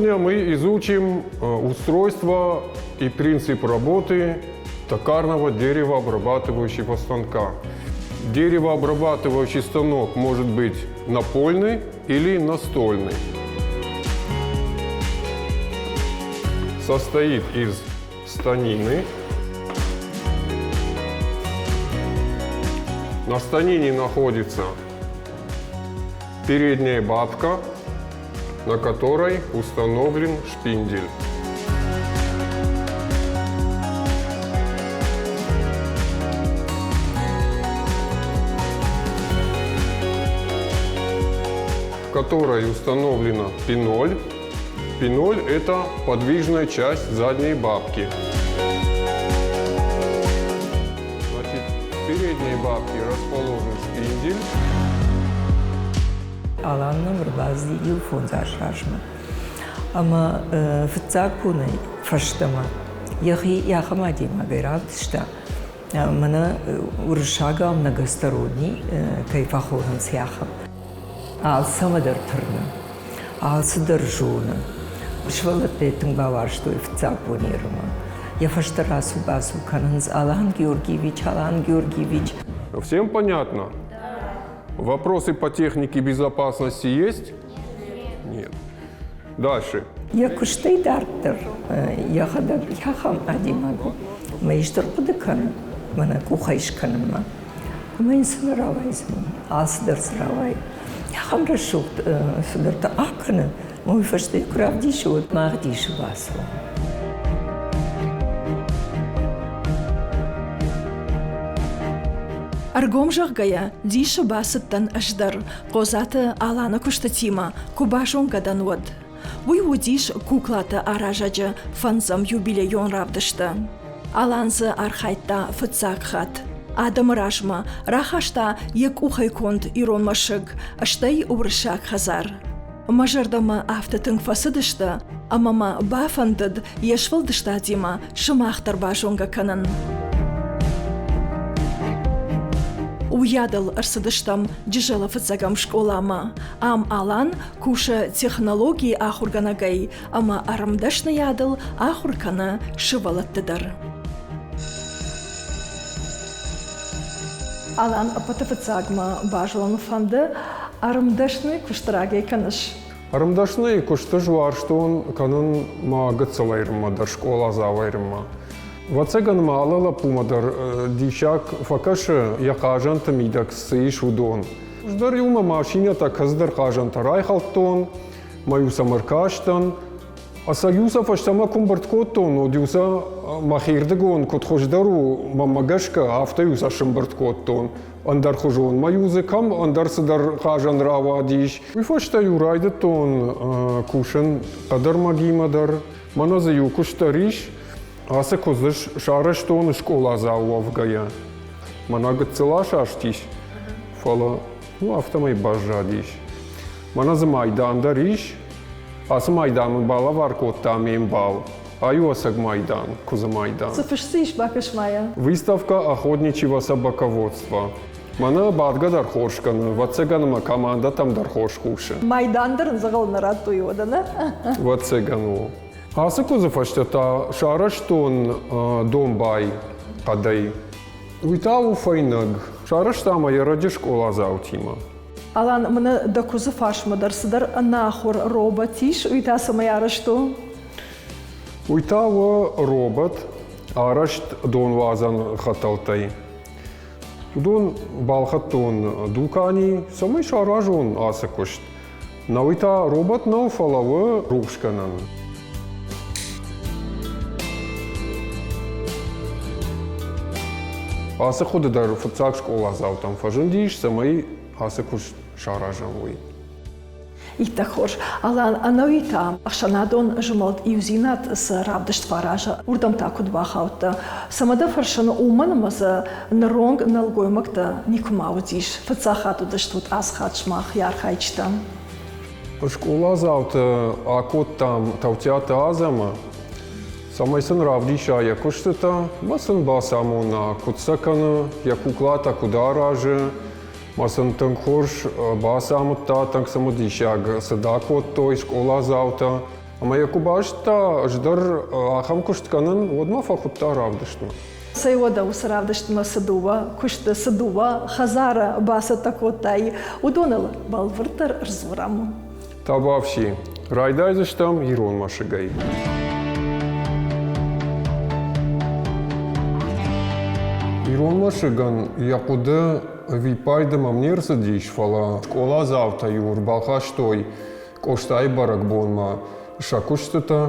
Сегодня мы изучим устройство и принцип работы токарного деревообрабатывающего станка. Деревообрабатывающий станок может быть напольный или настольный. Состоит из станины. На станине находится передняя бабка, на которой установлен шпиндель. В которой установлена пиноль. Пиноль – это подвижная часть задней бабки. Значит, в передней бабке расположен шпиндель. Алан нӕм ӕрбацыди иу фондз азы размӕ. Ӕмӕ фыццаг бонӕй фӕстӕмӕ йӕхи ахӕм адӕймагӕй равдыста, мӕнӕ уырыссагау многосторонний кӕй фӕхонынц, ахӕм. Алцӕмӕ дӕр тырны, алцыдӕр зоны. Сывӕллӕттӕ тынг бауарзтой фыццаг бон ерымӕ. Йӕ фӕстӕ рацу-бацу кӕнынц Алан Георгиевич, Алан Георгиевич. Всем понятно? Вопросы по технике безопасности есть? Нет. Дальше. Йӕ куыстӕй дарддӕр йӕхӕдӕг ахӕм адӕймаг у, ӕмӕ исты ӕрхъуыды кӕны, мӕнӕ къухӕй скӕнынмӕ. Ӕмӕ йын цы нӕ рауайдзӕн, алцыдӕр дзы рауайы. Ахӕм рӕсугъд цыдӕртӕ акӕны, ӕмӕ уый фӕстӕ куы равдисы, уӕд мах дисы бацӕуӕм. Ӕргом зӕгъгӕйӕ, дисы бацыдтӕн ӕз дӕр, Хъодзаты Аланы куыстытимӕ куы базонгӕ дӕн, уӕд. Уый уыдис куклаты аразӕджы фӕндзӕм юбилейон равдысты. Алан дзы архайдта фыццаг хатт. Адӕмы размӕ рахаста йӕ къухӕй конд ирон мӕсыг, стӕй уырыссаг хӕдзар. Мӕ зӕрдӕмӕ афтӕ тынг фӕцыдысты, ӕмӕ мӕ бафӕндыд йе сфӕлдыстадимӕ сымах дӕр базонгӕ кӕнын. Уыйадыл ӕрцыдыстӕм Джызӕлы фыццӕгӕм скъоламӕ. Ам Алан кусы технологийы ахуыргӕнӕгӕй ӕмӕ ӕрмдӕсныйадыл ахуыр кӕны сывӕллӕтты дӕр. Алан, ӕппӕты фыццаг мӕ базонын фӕнды, ӕрмдӕсны куыст рагӕй кӕныс? Ӕрмдӕсныйы куыст ӕз уарзтон кӕнын мӕ гыццыл ӕрммӕ дӕр, скъоладзау ӕрммӕ. Ӕвӕццӕгӕн ма алы лӕппумӕ дӕр диссаг фӕкӕсы, йӕ хъазӕнты мидӕг цы ис, уыдон. Ӕз дӕр иу мӕ машинӕтӕ кӕцыдӕр хъазӕнтӕ райхӕлдтон, мӕ-иу сӕм ӕркастӕн. Ӕцӕг-иу сӕ фӕстӕмӕ куы ӕмбырд кодтон, уӕд-иу сӕ мӕхирдыгон куыд хуыздӕр у, мӕнмӕ гӕсгӕ, афтӕ-иу сӕ сӕмбырд кодтон ӕндӕрхуызон. Мӕ-иу дзы кӕм ӕндӕр цыдӕр хъазӕн рауадис. Уый фӕстӕ-иу райдыдтон кусын хъӕдӕрмӕгимӕ дӕр. Мӕнӕ дзы иу куыст дӕр ис. Ацы куыдз сарӕзтон скъоладзау уӕвгӕйӕ. Мӕнӕ гыццыл асастис, фӕлӕ ну, афтӕмӕй баззадис. Мӕнӕ дзы майдан дӕр ис. Ацы майдан мын балӕвар кодта ме мбал. Ай у ӕцӕг майдан, куыдзы майдан. Цы фыст дзы ис, бакӕс-ма йӕ. Выставка охотничьего собаководства. Мӕнӕ бадгӕ дӕр хорз кӕны, ӕвӕццӕгӕн ӕмӕ командӕтӕм дӕр хорз хъусы. Майдан дӕр ын дзӕгъӕл нӕ радтой уӕдӕ, нӕ? Ӕвӕццӕгӕн у. Ацы куыдзы фӕстӕ та сарӕзтон домбай хъӕдӕй. Уый та у фӕйнӕг. Сарӕзтам ӕй ӕрӕджы скъоладзаутимӕ. Алан, мӕнӕ дӕ куыдзы фарсмӕ дӕр цыдӕр ӕнахуыр робот ис, уый та цӕмӕй арӕзт у? Уый та у робот, арӕзт донуадзӕн хӕтӕлтӕй. Уыдон балхӕдтон дукани, цӕмӕй саразон ацы куыст. Науый та робот нӕу, фӕлӕ у рухсгӕнӕн. Ацы хъуыды дӕр фыццаг скъоладзаутӕм фӕзындис, цӕмӕй ацы куыст саразӕм, уый. Иттӕг хорз. Алан, ӕнӕуи та ӕхсӕнадон змӕлд Иудзинад цы равдыст фӕразы, уырдӕм та куыд бахаудта? Цӕмӕ дӕ фӕрсын, уымӕн ӕмӕ дзы ныронг нӕлгоймӕгтӕ никуыма уыдис. Фыццаг хатт уыдыстут ацы хатт сымах йӕ архайджытӕ. Скъоладзауты акодтам Таутиаты Азӕмӕ, цӕмӕй сын равдиса йӕ куыстытӕ ӕмӕ сын бацамона, куыд сӕ кӕны, йӕ куклатӕ куыд аразы, Ма сын тынг хорз бацамыдта, тынг цымыдисаг цыд акодтой скъоладзаутӕ. Ӕмӕ йӕ куы базыдта, ӕз дӕр ахӕм куыст кӕнын, уӕд мӕ фӕхуыдта равдыстмӕ. Цӕй уӕдӕ уыцы равдыстмӕ цы дыууӕ куысты, цы дыууӕ хӕдзары бацӕттӕ кодтай, уыдоныл бӕлвырддӕр ӕрдзурӕм. Табуафси, райдайдзыстӕм ирон мӕсыгӕй. Ирон мӕсыгӕн йӕ хъуыды ӕвиппайды мӕм не рцыдис, фӕлӕ скъоладзаутӕ-иу ӕрбахастой Къостайы бӕрӕгбонмӕ сӕ куыстытӕ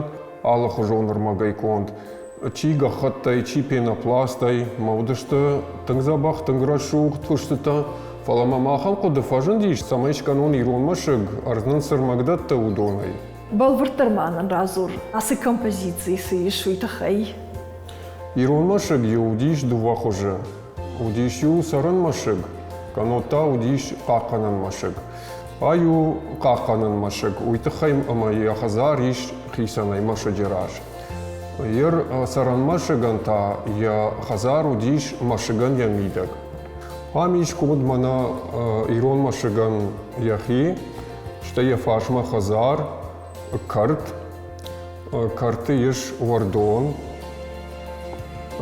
алыхуызон ӕрмӕгӕй конд, чи гӕххӕттӕй, чи пенопластӕй, мӕ уыдысты тынг дзӕбӕх, тынг рӕсугъд куыстытӕ. Фӕлӕ мӕм ахӕм хъуыды фӕзындис, цӕмӕй скӕнон ирон мӕсыг, ӕрдз нын цы ӕрмӕг дӕтты, уыдонӕй. Бӕлвырддӕр ма нын радзур, ацы композицийы цы ис, уый тыххӕй. Ирон мӕсыг-иу уыдис дыууӕ хуызы. Уыдис-иу цӕрӕн мӕсыг, кӕннод та уыдис хъахъхъӕнӕн мӕсыг. Ай у хъахъхъӕнӕн мӕсыг, уый тыххӕй ӕмӕ йӕ хӕдзар ис хицӕнӕй мӕсыджы раз. Йе цӕрӕн мӕсыгӕн та йӕ хӕдзар уыдис мӕсыгӕн йӕ мидӕг. Ам ис конд мӕнӕ ирон мӕсыгӕн йӕхи, стӕй йӕ фарсмӕ хӕдзар, кӕрт, кӕрты ис уӕрдон,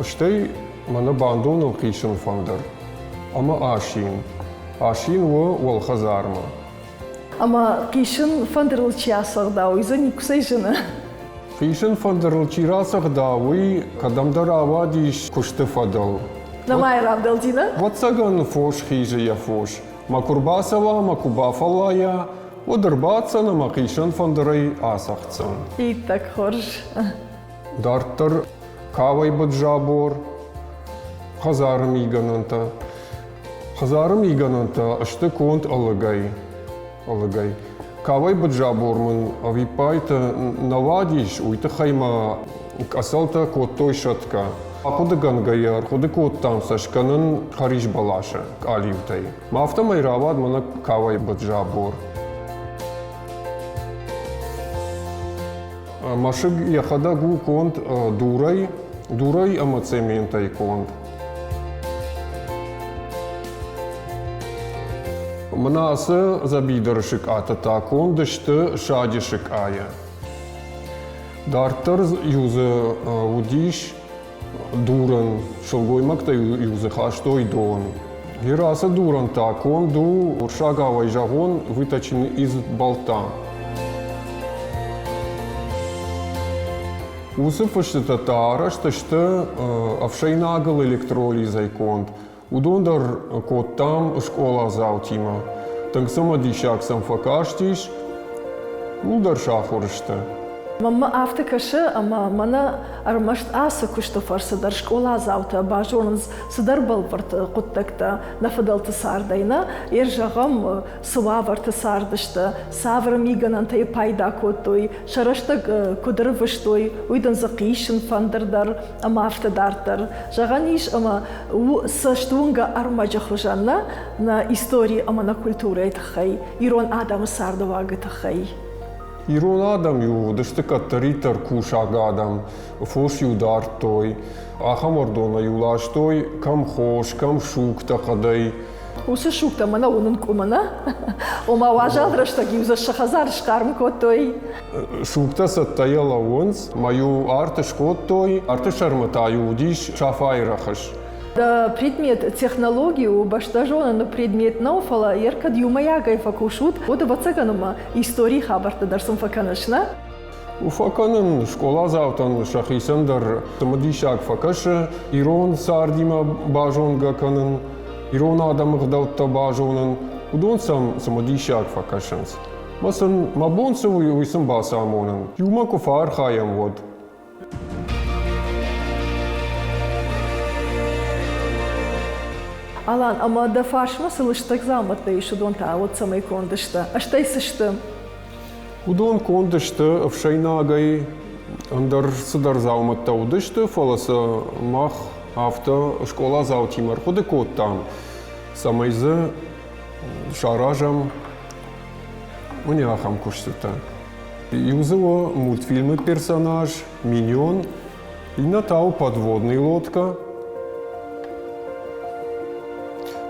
стӕй мӕнӕ бандоныл хъисын фӕндыр ӕмӕ асин. Асин у уӕлхӕдзармӕ. Ӕмӕ хъисын фӕндырыл чи ацӕгъда, уый дзы никуыцӕй зыны? Хъисын фӕндырыл чи рацӕгъда, уый кӕдӕмдӕр ауадис куысты фӕдыл. Нӕма равдӕлди, нӕ? Ӕвӕццӕгӕн, фос хизы йӕ фос. Мӕ куы рбацӕуа, мӕ куы бафӕллайа, уӕд ӕрбацӕн ӕмӕ хъисын фӕндырӕй ацӕгъддзӕн. Иттӕг хорз. Дарддӕр кауӕй быд забор, хӕдзары мигӕнӕнтӕ. Хӕдзары мигӕнӕнтӕ сты конд ӕлыгӕй. ӕлыгӕй. Кауӕй быд забор мын ӕвиппайды нӕ уадис, уый тыххӕй мӕ къӕцӕлтӕ кодтой сӕтгӕ. Ахъуыдыгӕнгӕйӕ ӕрхъуыды кодтам сӕ скӕнын хӕрис бӕласы къалиутӕй. Афтӕмӕй рауад мӕнӕ кауӕй быд забор. Мӕсыг йӕхӕдӕг у конд дурӕй, дурӕй ӕмӕ цементӕй конд. Мӕнӕ ацы дзӕбидыры сыкъатӕ та конд сты саджы сыкъайӕ. Дарддӕр иу дзы уыдис дурын, сылгоймӕгтӕ-иу дзы хастой дон. Гер ацы дурын та конд у, уырыссагауӕй зӕгъон, выточен из болта. Уыцы фыстытӕ та арӕзт сты ӕфсӕйнагыл электролизӕй конд. Уыдон дӕр кодтам скъоладзаутимӕ. Тынг цымыдисаг сӕм фӕкастис, уым дӕр сахуыр сты. Мӕнмӕ афтӕ кӕсы, ӕмӕ мӕнӕ ӕрмӕст ацы куысты фӕрцы дӕр скъоладзаутӕ базонынц цыдӕр бӕлвырд хъуыддӕгтӕ нӕ фыдӕлты цардӕй нӕ, йе зӕгъӕм, цы уавӕрты цардысты, цавӕр мигӕнӕнтӕй пайда кодтой, сӕ рӕстӕг куыд ӕрвыстой, уый дын дзы хъисын фӕндыр дӕр ӕмӕ афтӕ дарддӕр. Зӕгъӕн ис, ӕмӕ у цӕстуынгӕ ӕрмӕджы хуызӕн нӕ, нӕ истори ӕмӕ нӕ культурӕйы тыххӕй, ирон адӕмы цардыуагы тыххӕй. Ирон адӕм-иу уыдысты кӕддӕриддӕр кусӕг адӕм, фос-иу дардтой, ахӕм уӕрдонӕй-иу ластой кӕм хос, кӕм сугтӕ хъӕдӕй. Уыцы сугтӕ мӕнӕ уынын къуымы, нӕ? Ома уазал рӕстӕг-иу дзы сӕ хӕдзар схъарм кодтой. Сугтӕ цӕттӕйӕ лӕууынц, мӕ-иу арт скодтой, арты сӕрмӕ та-иу уыдис сафайы рӕхыс. Предмет технологи у бӕстӕзонӕны предмет нӕу, фӕлӕ йӕ кӕд иумӕйагӕй фӕкусут, уӕд ӕвӕццӕгӕн ӕмӕ историйы хабӕрттӕ дӕр сын фӕкӕныс, нӕ? Фӕкӕнын скъоладзаутӕн сӕхицӕн дӕр цымыдисаг фӕкӕсы ирон цардимӕ базонгӕ кӕнын, ирон адӕмы гъдӕуттӕ базонын, уыдон сӕм цымыдисаг фӕкӕсынц. Мӕ сын мӕ бон цы у, уый сын бацамонын. Иумӕ куы фӕархайӕм, уӕд. Алан, ӕмӕ дӕ фарсмӕ цы лыстӕг дзаумӕттӕ ис, уыдон та уӕд цӕмӕй конд сты? Стӕй цы сты? Уыдон конд сты ӕфсӕйнагӕй, ӕндӕр цыдӕр дзаумӕттӕ уыдысты, фӕлӕ сӕ мах афтӕ скъоладзаутимӕ ӕрхъуыды кодтам, цӕмӕй дзы саразӕм уыни ахӕм куыстытӕ. Иу дзы у мультфильмы персонаж Миньон, иннӕ та у подводный лодка.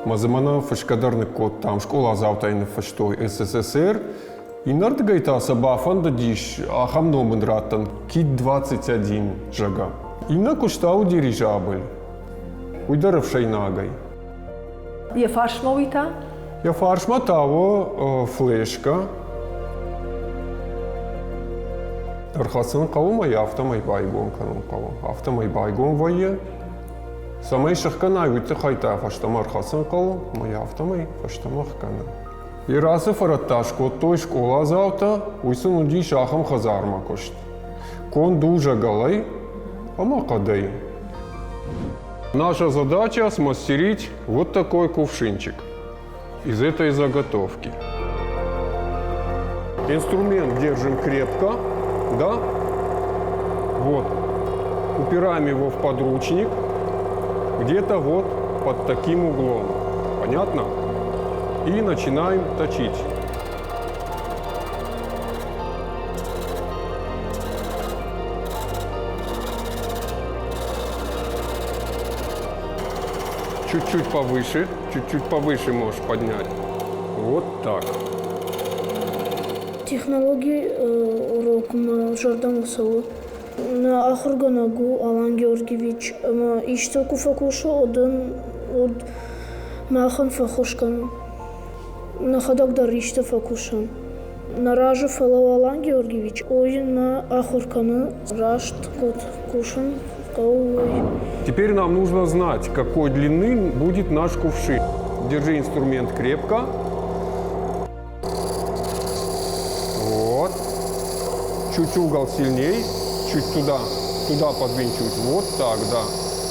Мӕ дзы мӕнӕ фысгӕ дӕр ныккодтам, скъоладзаутӕй ныффыстой СССР. Иннӕрдыгӕй та сӕ бафӕндыдис ахӕм ном ын раттын Кит-21, зӕгъгӕ. Иннӕ куыста у дирижабль, уый дӕр ӕфсӕйнагӕй. Йӕ фарсмӕ уый та? Йӕ фарсмӕ та у флешкӕ. Ӕрхӕцын хъӕуы мӕ йӕ афтӕмӕй байгом кӕнын хъӕуы. Афтӕмӕй байгом вӕййы. Цӕмӕй сыхгӕнай, уый тыххӕй та фӕстӕмӕ ӕрхӕцын хъӕуы, ӕмӕ йӕ афтӕмӕй фӕстӕмӕ хгӕны. Йӕ фӕрӕттӕ скодтой скъоладзаутӕ, уый сын уыдис ахӕм хӕдзармӕ куыст. Конд у зӕгӕлӕй ӕмӕ хъӕдӕй. Наша задача смастерить вот такой кувшинчик из этой заготовки. Инструмент держим крепко, да? Вот. Упираем его в подручник, где-то вот под таким углом. Понятно? И начинаем точить. Чуть-чуть повыше, чуть-чуть повыше можешь поднять. Вот так. Технологи урокмӕ зӕрдӕмӕ цӕуы. Нӕ ахуыргӕнӕг у Алан Георгиевич ӕмӕ исты куы фӕкусы, уӕд ын уӕд махӕн фӕххуыс кӕны. Нӕхӕдӕг дӕр исты фӕкусӕм. Нӕ разы фӕлӕуу Алан Георгиевич, уый нӕ ахуыр кӕны раст куыд кусын хъӕуы, уый. Теперь нам нужно знать, какой длины будет наш кувшин. Держи инструмент крепко. Вот. Чуть угол сильней, чуть туда, туда подвинь чуть. Вот так, да.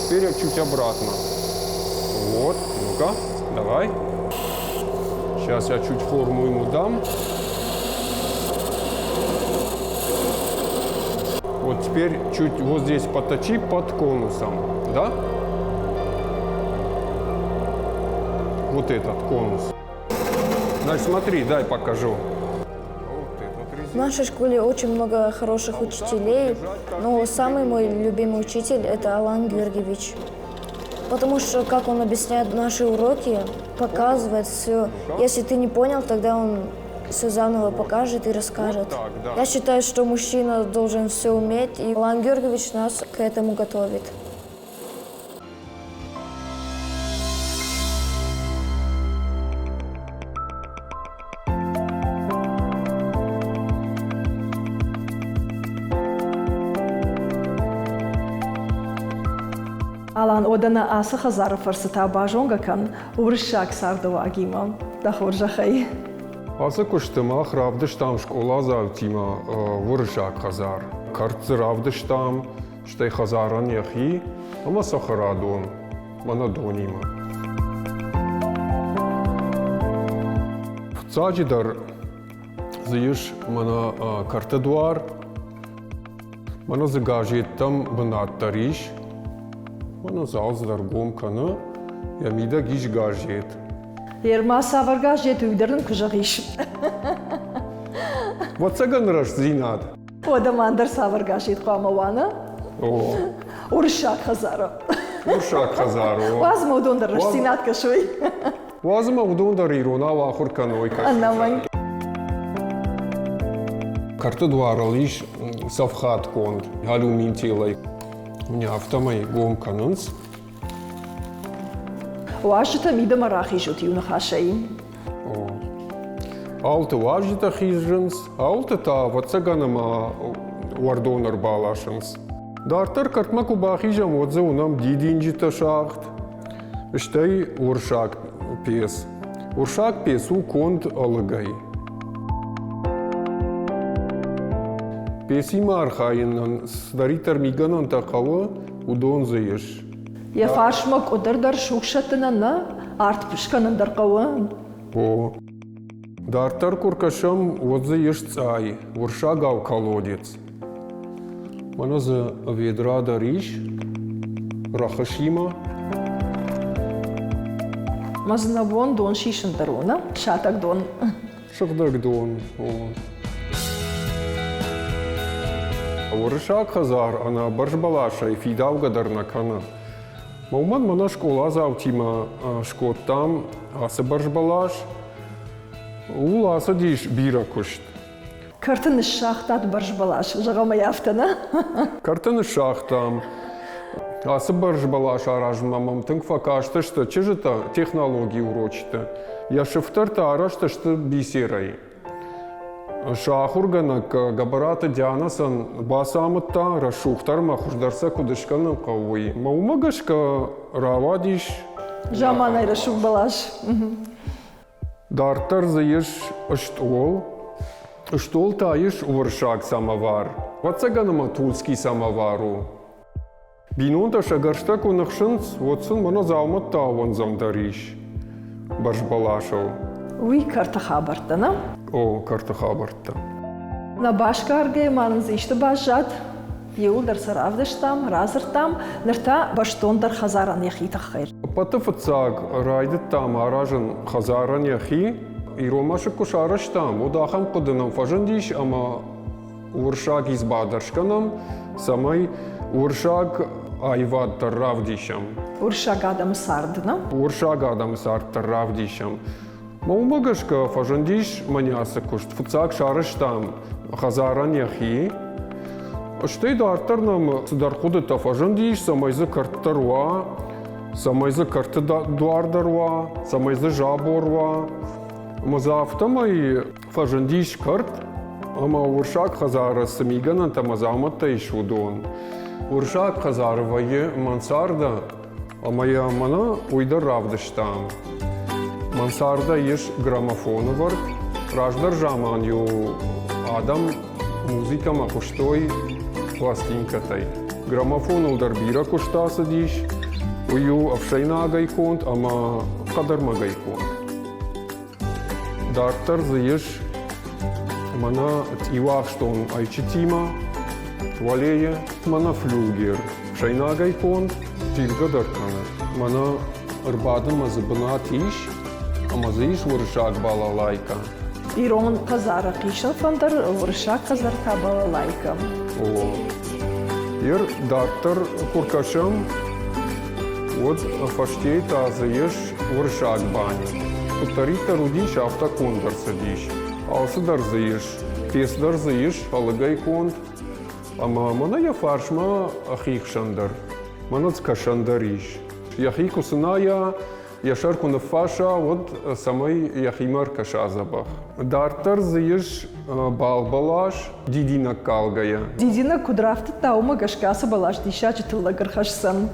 Теперь чуть обратно. Вот, ну-ка, давай. Сейчас я чуть форму ему дам. Вот теперь чуть вот здесь поточи под конусом, да? Вот этот конус. Значит, смотри, дай покажу. В нашей школе очень много хороших учителей, но самый мой любимый учитель – это Алан Георгиевич. Потому что, как он объясняет наши уроки, показывает все. Если ты не понял, тогда он все заново покажет и расскажет. Я считаю, что мужчина должен все уметь, и Алан Георгиевич нас к этому готовит. Алан, уӕдӕ нӕ ацы хӕдзары фӕрцы та базонгӕ кӕн уырыссаг цардыуагимӕ. Дӕ хорзӕхӕй. Ацы куысты мах равдыстам скъоладзаутимӕ уырыссаг хӕдзар. Кӕрт дзы равдыстам, стӕй хӕдзарӕн йӕхи ӕмӕ цӕхӕрадон мӕнӕ донимӕ. Фыццаджыдӕр дзы ис мӕнӕ кӕрты дуар, мӕнӕ дзы газеттӕм бынат дӕр ис, мӕнӕ зал дӕр гом кӕны, йӕ мидӕг ис газет. Ерма цавӕр газет, уый дӕр нын куы зӕгъис. Ӕвӕццӕгӕн рӕстдзинад. Уӕдӕ ма ӕндӕр цавӕр газет хъуамӕ уа, нӕ? О. Уырыссаг хӕдзары. Уырыссаг хӕдзары. Уадз ӕмӕ уыдон дӕр рӕстдзинад кӕсой. Уадз ӕмӕ уыдон дӕр иронау ахуыр кӕной. Ӕнӕмӕнг. Кӕрты дуарыл ис цӕфхадгонд алюмин телӕй. Мне афтӕмӕй гом кӕнынц. Уазджытӕ мидӕмӕ рахизут иу ныхасӕй. Ауылты уазджытӕ хизынц, ауылты та, ӕвӕццӕгӕн, ӕмӕ уӕрдон ӕрбаласынц. Дарддӕр кӕртмӕ куы бахизӕм, уӕд дзы уынӕм дидинджытӕ сагъд, стӕй уырсаг пьес. Уырсаг пьес у конд ӕлыгӕй. Пьесимӕ архайынӕн цыдӕриддӕр мигӕнӕнтӕ хъӕуы, уыдон дзы ис. Йӕ фарсмӕ къуыдыр дӕр суг сӕттынӕн нӕ, арт скӕнын дӕр хъӕуы. О. Дарддӕр куы ркӕсӕм, уӕд дзы ис цъай, уырсагау колодец. Мӕнӕ дзы ведра дӕр ис, рӕхысимӕ. Мӕ дзы нӕ бон дон сисын дӕр у, нӕ? Сатӕг дон. Сыгъдӕг дон, о. Уырыссаг хӕдзар ӕнӕ бӕрзбӕласӕй фидаугӕ дӕр нӕ кӕны. Уымӕн мӕнӕ скъоладзаутимӕ скодтам ацы бӕрзбӕлас. Ууыл ацыдис бирӕ куыст. Кӕрты ныссагътат бӕрзбӕлас, зӕгъӕм ӕй афтӕ, нӕ? Кӕрты ныссагътам. Ацы бӕрзбӕлас аразынмӕ мӕм тынг фӕкастысты чызджытӕ технологийы урочыты. Йӕ сыфтӕртӕ арӕзт сты бисерӕй. Сӕ ахуыргӕнӕг Гӕбӕраты Дианӕ сын бацамыдта, рӕсугъддӕр ӕмӕ хуыздӕр сӕ куыд скӕнын хъӕуы, уый. Ӕмӕ уымӕ гӕсгӕ рауадис Заманай рӕсугъд бӕлас. Дарддӕр дзы ис стъол. Стъол та ис уырыссаг самовар. Ӕвӕццӕгӕн ӕмӕ тульский самовар у. Бинонтӕ сӕ гӕрзтӕ куы ныхсынц, уӕд сын мӕнӕ дзаумӕттӕ ауӕндзӕн дӕр ис бӕрзбӕласыл. Уый кӕрты хабӕрттӕ, нӕ? О, кӕрты хабӕрттӕ. Нӕ басгаргӕ ма нын дзы исты баззад? Иууылдӕр сӕ равдыстам, радзырдтам, ныр та бӕстондӕр хӕдзарӕн йӕхи тыххӕй. Ӕппӕты фыццаг райдыдтам аразын хӕдзарӕн йӕхи. Ирон мӕсыг куы сарӕзтам, уӕд ахӕм хъуыды нӕм фӕзындис, ӕмӕ уырыссаг изба дӕр скӕнӕм, цӕмӕй уырыссаг аивад дӕр равдисӕм. Уырыссаг адӕмы цард, нӕ? Уырыссаг адӕмы цард дӕр равдисӕм. Мӕ уымӕ гӕсгӕ фӕзындис мӕнӕ ацы куыст. Фыццаг сарӕзтам хӕдзарӕн йӕхи, стӕй дарддӕр нӕм цыдӕр хъуыдытӕ фӕзындис, цӕмӕй дзы кӕрт дӕр уа, цӕмӕй дзы кӕрты дуар дӕр уа, цӕмӕй дзы забор уа. Ӕмӕ дзы афтӕмӕй фӕзындис кӕрт ӕмӕ уырыссаг хӕдзары цы мигӕнӕнтӕ ӕмӕ дзаумӕттӕ ис, уыдон. Уырыссаг хӕдзары вӕййы мансардӕ, ӕмӕ йӕ мӕнӕ уый дӕр равдыстам. Мансардӕ ис граммофоны вӕрд. Раздӕр заман-иу адӕм музыкӕмӕ хъуыстой пластинкӕтӕй. Граммофоныл дӕр бирӕ куыст ацыдис. Уый у ӕфсӕйнагӕй конд ӕмӕ хъӕдӕрмӕгӕй конд. Дарддӕр дзы ис мӕнӕ цъиуахстон ӕйчытимӕ, уӕлейы мӕнӕ флюгер, фсӕйнагӕй конд, тилгӕ дӕр кӕны. Мӕнӕ ӕрбадынмӕ дзы бынат ис, ӕмӕ дзы ис уырыссаг балалайкӕ. Ирон хӕдзары хъисын фӕндыр, уырыссаг хӕдзар та балалайкӕ. О, Ер дарддӕр куы ркӕсӕм, уӕд фӕстейы та дзы ис уырыссаг бани. Куыддӕриддӕр уыдис, афтӕ конд ӕрцыдис. Алцыдӕр дзы ис, пец дӕр дзы ис, ӕлыгӕй конд. Ӕмӕ мӕнӕ йӕ фарсмӕ хихсӕн дӕр, мӕнӕ скӕсӕн дӕр ис. Йӕхи куы цынайа, йӕ сӕр куы ныффаса, уӕд цӕмӕй йӕхимӕ ӕркӕса дзӕбӕх. Дарддӕр дзы ис балбӕлас дидинӕг калгӕйӕ. Дидинӕг куыд рафтыдта, уымӕ гӕсгӕ ацы бӕлас диссаджы тыллӕг ӕрхӕсдзӕн.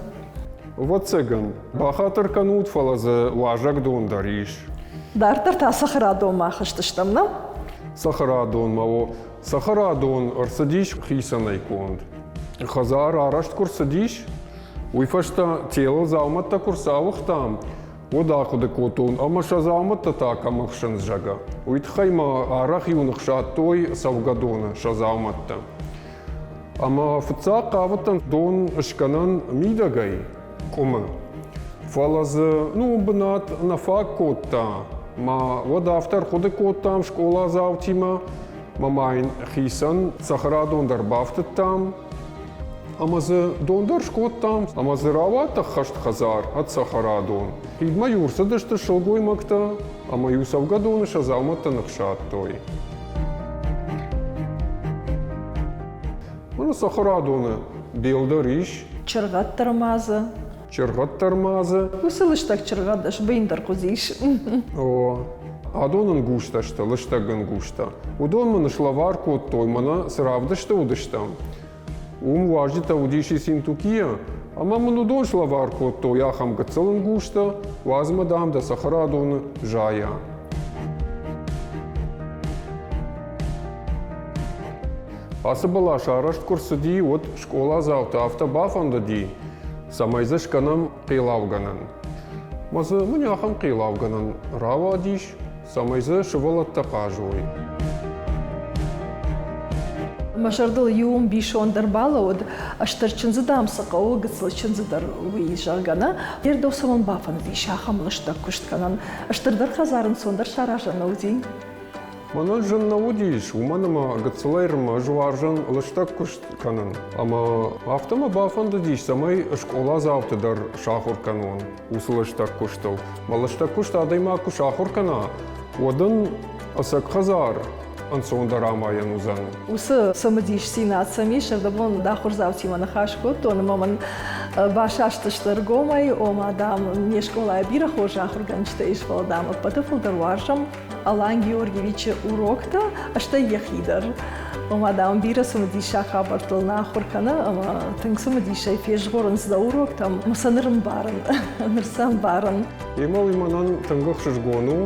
Ӕвӕццӕгӕн, бахатыр кӕнут, фӕлӕ дзы уазӕгдон дӕр ис. Дарддӕр та цӕхӕрадонмӕ ахызтыстӕм, нӕ? Цӕхӕрадонмӕ, о. Цӕхӕрадон ӕрцыдис хицӕнӕй конд. Хӕдзар арӕзт куы рцыдис, уый фӕстӕ телыл дзаумӕттӕ куы рцауыгътам, уӕд ахъуыды кодтон, ӕмӕ сӕ дзаумӕттӕ та кӕм ӕхсынц, зӕгъгӕ. Уый тыххӕй мӕ арӕх-иу ныхсадтой цӕугӕдоны сӕ дзаумӕттӕ. Ӕмӕ фыццаг хъавыдтӕн дон скӕнӕн мидӕгӕй, къуымы. Фӕлӕ дзы ну, бынат нӕ фаг кодта. Мӕ уӕд афтӕ ӕрхъуыды кодтам скъоладзаутимӕ, мӕ ма йын хицӕн цӕхӕрадон дӕр бафтыдтам. Ӕмӕ дзы дон дӕр скодтам, ӕмӕ дзы рауад ӕххӕст хӕдзар ӕд цӕхӕрадон. Хидмӕ-иу ӕрцыдысты сылгоймӕгтӕ ӕмӕ-иу цӕугӕдоны сӕ дзаумӕттӕ ныхсадтой. Мӕнӕ цӕхӕрадоны бел дӕр ис. Чыргъӕд дӕр ма дзы. Чыргъӕд дӕр ма дзы. Уыцы лыстӕг чыргъӕд сбыйын дӕр хъуыдис. О, адон ӕнгузтӕ сты, лыстӕг ӕнгузтӕ. Уыдон мын слӕвар кодтой, мӕнӕ цы равдысты уыдыстӕм, Уым уазджытӕ уыдис Ессентукийӕ, ӕмӕ мын уыдон слӕвар кодтой ахӕм гыццыл ӕнгузтӕ, уадз мӕ, дам, дӕ цӕхӕрадоны зайа. Ацы бӕлас арӕзт куы рцыди, уӕд скъоладзауты афтӕ бафӕндыди, цӕмӕй дзы скӕнӕм хъеллаугӕнӕн. Мӕ дзы мын ахӕм хъеллаугӕнӕн рауадис, цӕмӕй дзы сывӕллӕттӕ хъазой. Мӕ зӕрдыл иу ӕмбисонд ӕрбалӕууыд, стыр чындзы, дам, цы хъӕуы, гыццыл чындзы дӕр уый, зӕгъгӕ, нӕ? Йе цӕмӕн бафӕндыдис ахӕм лыстӕг куыст кӕнын? Стырдӕр хӕдзар ӕнцондӕр саразӕн нӕ уыди? Мӕнӕн зын нӕ уыдис, уымӕн ӕмӕ гыццылӕй ӕз уарзын лыстӕг куыст кӕнын. Ӕмӕ афтӕ мӕ бафӕндыдис, цӕмӕй скъоладзауты дӕр сахуыр кӕнон уыцы лыстӕг куыстыл. Мӕ лыстӕг куыст адӕймаг куы сахуыр кӕна, уӕд ын ӕцӕг хӕдзар ӕнцондӕр амайӕн уыдзӕн. Уыцы цымыдисдзинад сӕм ис. Ӕрдӕбон дӕ ахуырдзаутимӕ ныхас кодтон ӕмӕ мын басастысты ӕргомӕй, ома, дам, не скъолайы бирӕ хорз ахуыргӕнджытӕ ис, фӕлӕ, дам, ӕппӕты фылдӕр уарзӕм Алан Георгиевичы уроктӕ, стӕй йӕхи дӕр. Ома, дам, бирӕ цымыдисаг хабӕрттыл нӕ ахуыр кӕны ӕмӕ тынг цымыдисӕй фезгъорынц дӕ уроктӕм, ӕмӕ сӕ ныр ӕмбарын, ныр сӕ ӕмбарын. Емӕ уый мӕнӕн тынг ӕхсызгон у,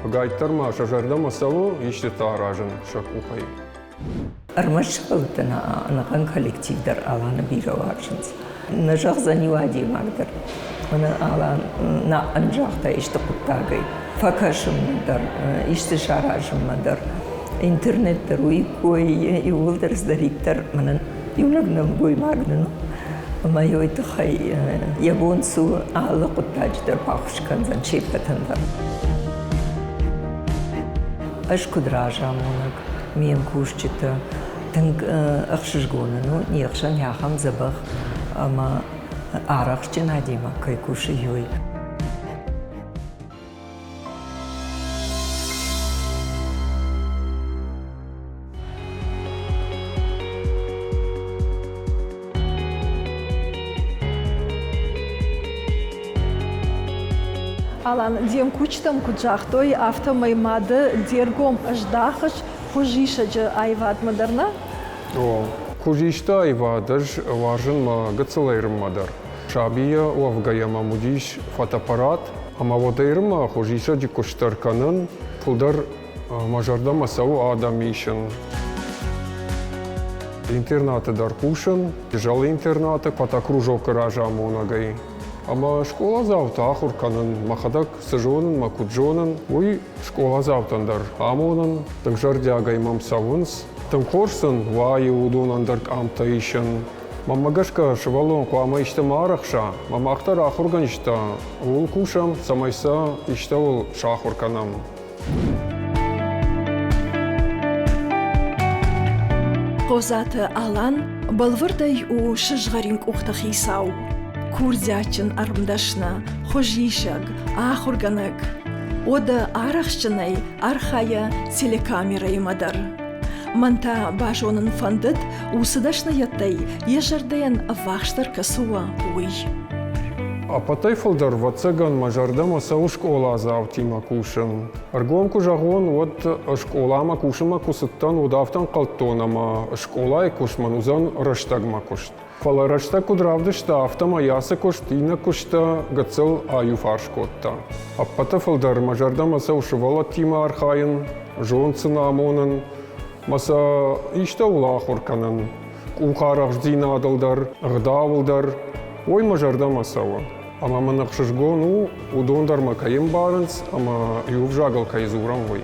ӕгайтдӕр ма сӕ зӕрдӕмӕ цӕуы истытӕ аразын сӕ къухӕй. Ӕрмӕст сывӕллӕттӕ нӕ, ӕнӕхъӕн коллектив дӕр Аланы бирӕ уарзынц. Нӕ зӕгъдзӕн иу адӕймаг дӕр. Мӕнӕ Алан нӕ загъта исты хъуыддагӕй. Фӕкӕсынмӕ дӕр, исты саразынмӕ дӕр. Интернет дӕр уый кой иууылдӕр цыдӕриддӕр мӕнӕн иунӕг нӕлгоймаг нын у. Ӕмӕ уый тыххӕй йӕ бон цы у, алы хъуыддаджы дӕр баххуыс кӕндзӕн се ппӕтӕн дӕр. Ӕз куыд разамонӕг, ме мкусджытӕ тынг ӕхсызгон ын у, не хсӕн ахӕм дзӕбӕх ӕмӕ арӕхстджын адӕймаг кӕй кусы, уый. Алан, де мкусджытӕм куыд загътой, афтӕмӕй мады де ргом ӕздахыс хуызисӕджы аивадмӕ дӕр, нӕ? О, хуызисты аивад ӕз уарзын мӕ гыццыл ӕрыммӕ дӕр. Сабийӕ уӕвгӕйӕ мӕм уыдис фотоаппарат, ӕмӕ уӕд ӕрыммӕ хуызисӕджы куыст дӕр кӕнын, фылдӕр мӕ зӕрдӕмӕ цӕуы адӕм исын. Интернаты дӕр кусын, Джызӕлы интернаты фотокружокы разамонӕгӕй. Ӕмӕ скъоладзауты ахуыр кӕнын, мӕхӕдӕг цы зонын, мӕ куыд зонын, уый скъоладзаутӕн дӕр амонын, тынг зӕрдиагӕй мӕм цӕуынц. Тынг хорз сын уайы уыдонӕн дӕр къамтӕ исын. Мӕнмӕ гӕсгӕ, сывӕллон хъуамӕ исты ма арӕхса, ӕмӕ мах дӕр ахуыргӕнджытӕ ууыл кусӕм, цӕмӕй сӕ истӕуыл сахуыр кӕнӕм. Хъодзаты Алан бӕлвырдӕй у сызгъӕрин къухты хицау, курдиатджын ӕрмдӕсны, хуызисӕг, ахуыргӕнӕг. Уӕдӕ арӕхстджынӕй архайы телекамерӕимӕ дӕр. Мӕн та базонын фӕндыд, уыцы дӕсныйӕдтӕй йӕ зӕрдӕйӕн ӕввахсдӕр кӕцы у, уый. Ӕппӕтӕй фылдӕр, ӕвӕццӕгӕн, мӕ зӕрдӕмӕ цӕуы скъоладзаутимӕ кусын. Ӕргом куы зӕгъон, уӕд скъоламӕ кусынмӕ куы цыдтӕн, уӕд афтӕ ӕнхъӕлдтон, ӕмӕ скъолайы куыст мӕн уыдзӕн рӕстӕгмӕ куыст. Фӕлӕ рӕстӕг куыд равдыста, афтӕмӕй ацы куыст иннӕ куысттӕ гыццыл аиуфарс кодта. Ӕппӕты фылдӕр мӕ зӕрдӕмӕ цӕуы сывӕллӕттимӕ архайын, зонд сын амонын, мӕ сӕ истӕуыл ахуыр кӕнын, къухарӕхстдзинадыл дӕр, ӕгъдауыл дӕр. Уый мӕ зӕрдӕмӕ цӕуы. Ӕмӕ мын ӕхсызгон у, уыдон дӕр мӕ кӕй ӕмбарынц ӕмӕ иу ӕвзагыл кӕй дзурӕм, уый.